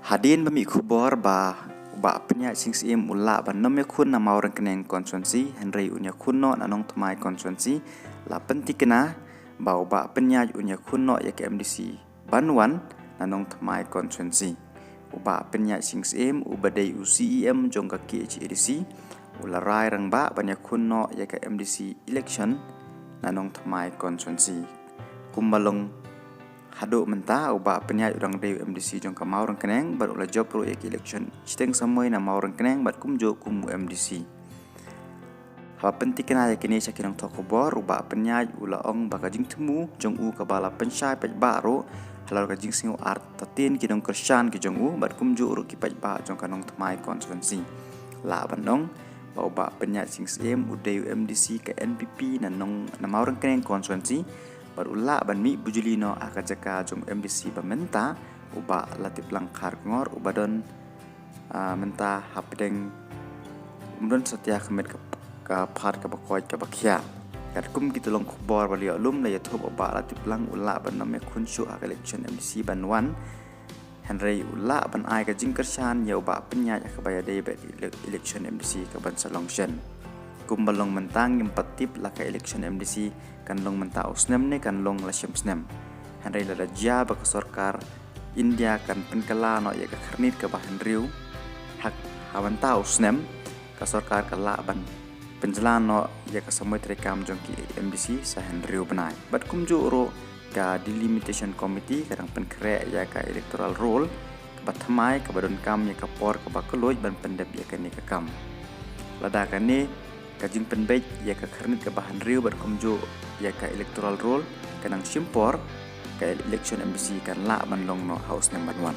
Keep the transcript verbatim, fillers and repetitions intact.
Hadien ba mih khubor ba u Bah Pynïaid Sing Syiem u lah ban nym ïakhun na Mawryngkneng constituency, hynrei un ïakhun noh na Nongthymmai constituency, la pyntikna ba u Bah Pynïaid un ïakhun noh ïa ka M D C ban wan na Nongthymmai constituency. U Bah Pynïaid Sing Syiem uba dei u C E M jong ka K H A D C, u la rai rangbah ban ïakhun noh ïa ka M D C election na Nongthymmai constituency. Kumba long haduh mynta, u Bah Pynïaid u dang dei u M D C jong ka Mawryngkneng bad u la jop ruh ïa ka election shiteng samoi na Mawryngkneng bad kumjuh kum u M D C. Haba pyntikna ïa kine sha ki nongthoh khubor, u Bah Pynïaid u la ong ba ka jingthmu jong u kaba la pynshai paidbah ruh halor ka jingsngew artatien ki nongkyrshan ki jong u bad kumjuh ruh ki paidbah jong ka Nongthymmai constituency. Lah ban ong ba u Bah Pynïaid Sing Syiem u dei u M D C ka N P P na nong na Mawryngkneng constituency bad u lah ban mih bujli noh ha ka jaka jong u M D C ba mynta, u Bah Latiplang Kharkongor, uba don, ah, mynta hapdeng, um don satia ka met ka, ka phad kaba koit kaba khiah. Katkum ki tyllong khubor ba la ïoh lum, la ïathuh ba u Bah Latiplang u lah ban nym ïakhun shuh ha ka election M D C ban wan, hynrei u lah ban ai ka jingkyrshan ïa u Bah Pynïaid ha kaba ïadei bad ele-, election M D C kaban sa long shen. Kumba long mynta ngim pat tip la ka election M D C kan long mynta u snem ne kan long la shiphew snem. Hynrei lada jia ba ka sorkar India kan pynkylla noh ïa ka khyrnit kaba hynriew ha, ha mynta u snem, ka sorkar ka lah ban pynjlan noh ïa ka samoi treikam jong ki M D C sa hynriew bnai. Bad kumjuh ruh ka Delimitation Committee ka dang pynkhreh ïa ka electoral roll kaba thymmai kaba donkam ïa ka por kaba kylluid ban pyndep ïa kane ka kam. Lada kane ka jingpynbeit ïa ka khyrnit kaba hynriew bad kumjuh ïa ka electoral roll ka nang shim por, ka election M D C kan lah ban long noh ha u snem ban wan.